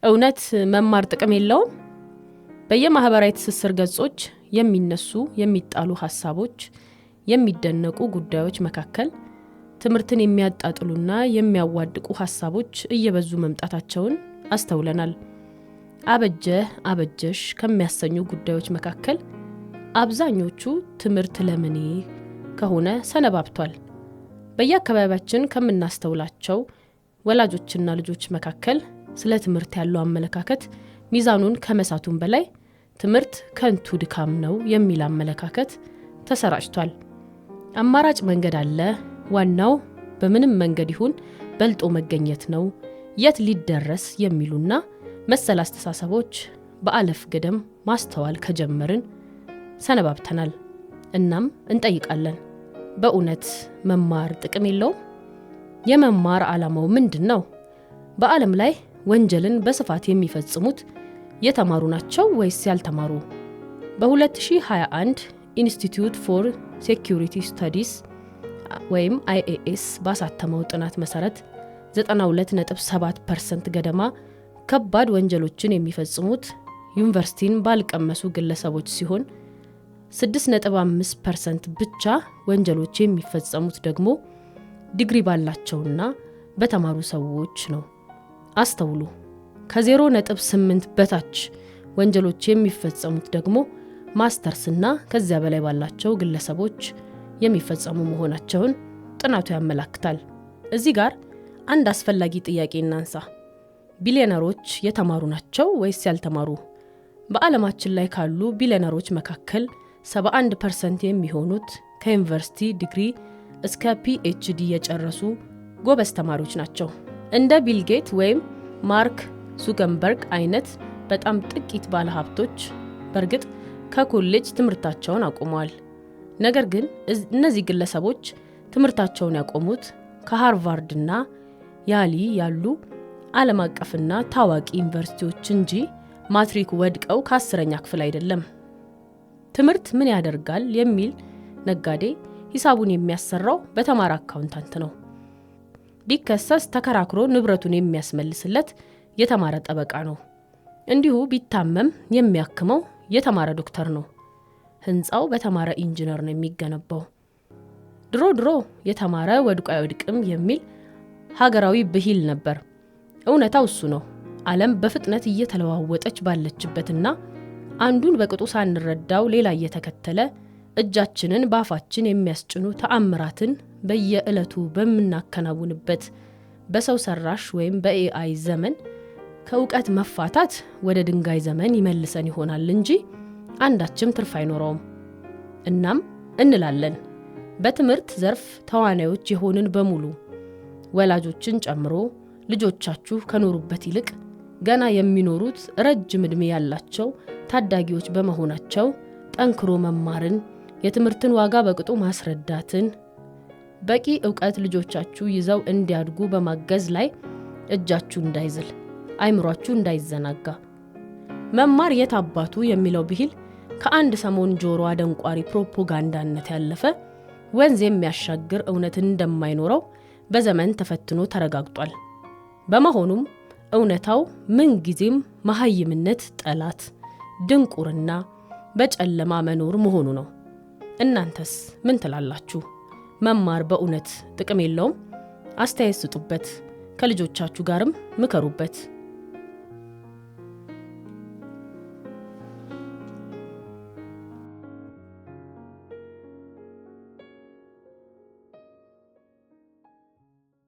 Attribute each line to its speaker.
Speaker 1: እውነት መማር ጥቅም የለውም? በየማህበራዊ ትስስር ገጾች የሚነሱ የሚጣሉ ሀሳቦች፣ የሚደነቁ ጉዳዮች መካከል ትምህርትን የሚያጣጥሉና የሚያዋድቁ ሀሳቦች እየበዙ መምጣታቸውን አስተውለናል። አበጀህ አበጀሽ ከሚያሰኙ ጉዳዮች መካከል አብዛኞቹ ትምህርት ለምኔ ከሆነ ሰነባብቷል። በየአካባቢያችን ከምናስተውላቸው ወላጆችና ልጆች መካከል ስለ ትምህርት ያለው አመለካከት ሚዛኑን ከመሳቱም በላይ ትምህርት ከንቱ ድካም ነው የሚል አመለካከት ተሰራጭቷል። አማራጭ መንገድ አለ፣ ዋናው በምንም መንገድ ይሁን በልጦ መገኘት ነው፣ የት ሊደረስ የሚሉና መሰል አስተሳሰቦች በአለፍ ገደም ማስተዋል ከጀመርን ሰነባብተናል። እናም እንጠይቃለን፣ በእውነት መማር ጥቅም የለውም? የመማር ዓላማው ምንድን ነው? በዓለም ላይ ወንጀልን በስፋት የሚፈጽሙት የተማሩ ናቸው ወይስ ያልተማሩ? በ2021 Institute for Security Studies ወይም ISS ባሳተመው ጥናት መሰረት 92.7% ገደማ ከባድ ወንጀሎችን የሚፈጽሙት ዩኒቨርሲቲን ባልቀመሱ ግለሰቦች ሲሆን 6.5% ብቻ ወንጀሎች የሚፈጸሙት ደግሞ ዲግሪ ባላቸውና በተማሩ ሰዎች ነው። አስተውሉ፣ ከ0.8 በታች ወንጀሎች የሚፈጸሙት ደግሞ ማስተርስና ከዚያ በላይ ባላቸው ግለሰቦች የሚፈጸሙ መሆናቸውን ጥናቱ ያመላክታል። እዚህ ጋር አንድ አስፈላጊ ጥያቄ እናንሳ። ቢሊዮነሮች የተማሩ ናቸው ወይስ ያልተማሩ? በዓለማችን ላይ ካሉ ቢሊዮነሮች መካከል 71% የሚሆኑት ከዩኒቨርሲቲ ዲግሪ እስከ PhD የጨረሱ ጎበዝ ተማሪዎች ናቸው። እንደ ቢል ጌት ወይም ማርክ ዙከርበርግ አይነት በጣም ጥቂት ባለሀብቶች በእርግጥ ከኮሌጅ ትምህርታቸውን አቁመዋል። ነገር ግን እነዚህ ግለሰቦች ትምህርታቸውን ያቆሙት ከሃርቫርድና ያሊ ያሉ ዓለም አቀፍና ታዋቂ ዩኒቨርሲቲዎች እንጂ ማትሪክ ወድቀው ከ10ኛ ክፍል አይደለም። ትምህርት ምን ያደርጋል የሚል ነጋዴ ሂሳቡን የሚያሰራው በተማረ accountant ነው። ቢከሰስ ተከራክሮ ንብረቱን የሚያስመልስለት የተማረ ጠበቃ ነው። እንዲሁ ቢታመም የሚያክመው የተማረ ዶክተር ነው። ህንፃው በተማረ ኢንጂነር ነው የሚገነባው። ድሮ ድሮ የተማረ ወድቆ አይወድቅም የሚል ሀገራዊ ብሂል ነበር። እውነታው እሱ ነው። ዓለም በፍጥነት እየተለዋወጠች ባለችበትና አንዱን በቅጡ ሳንረዳው ሌላ እየተከተለ እጃችንን በአፋችን የሚያስጭኑ ተአምራትን በየዕለቱ በምናከናውንበት በሰው ሰራሽ ወይም በ AI ዘመን ከእውቀት መፋታት ወደ ድንጋይ ዘመን ይመልሰን ይሆናል እንጂ አንዳችም ትርፍ አይኖረውም። እናም እንላለን፣ በትምህርት ዘርፍ ተዋናዮች የሆንን በሙሉ ወላጆችን ጨምሮ ልጆቻችሁ ከኖሩበት ይልቅ ገና የሚኖሩት ረጅም ዕድሜ ያላቸው ታዳጊዎች በመሆናቸው ጠንክሮ መማርን፣ የትምህርትን ዋጋ በቅጡ ማስረዳትን፣ በቂ እውቀት ልጆቻችሁ ይዘው እንዲያድጉ በማገዝ ላይ እጃችሁ እንዳይዝል፣ አይምሯችሁ እንዳይዘናጋ። መማር የት አባቱ የሚለው ብሂል ከአንድ ሰሞን ጆሮ አደንቋሪ ፕሮፓጋንዳነት ያለፈ ወንዝ የሚያሻግር እውነት እንደማይኖረው በዘመን ተፈትኖ ተረጋግጧል። በመሆኑም እውነታው ምንጊዜም መሃይምነት ጠላት፣ ድንቁርና፣ በጨለማ መኖር መሆኑ ነው። እናንተስ ምን ትላላችሁ? መማር በእውነት ጥቅም የለውም? አስተያየት ስጡበት፣ ከልጆቻችሁ ጋርም ምከሩበት።